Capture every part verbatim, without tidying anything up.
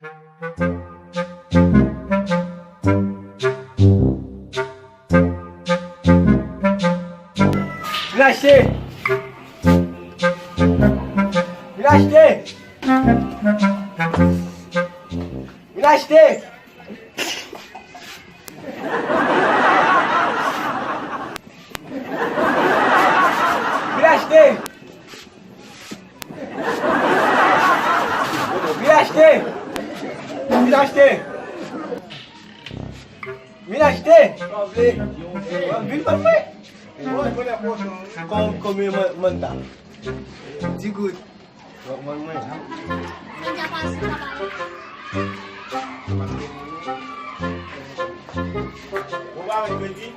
Vin achte! Vin achte! Vin achte! Vin achte! Vin achte! Vin achte! Vin achte! Vin pa mwen! Kòm, kòm e man, man ta. Ti gout. Kòm man mwen. Ou pa mwen kredi?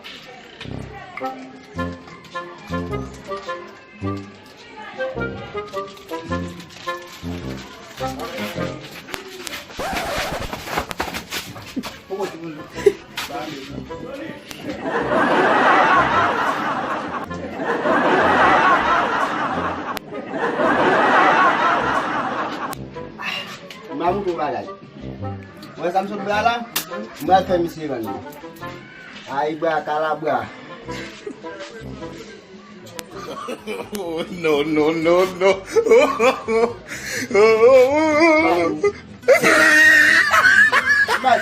M a montre w bagay. Mwen sa m sot ba la, m pral fè misye rann li. Ay bra kalabra. Oh, no, no, no, no. Mas,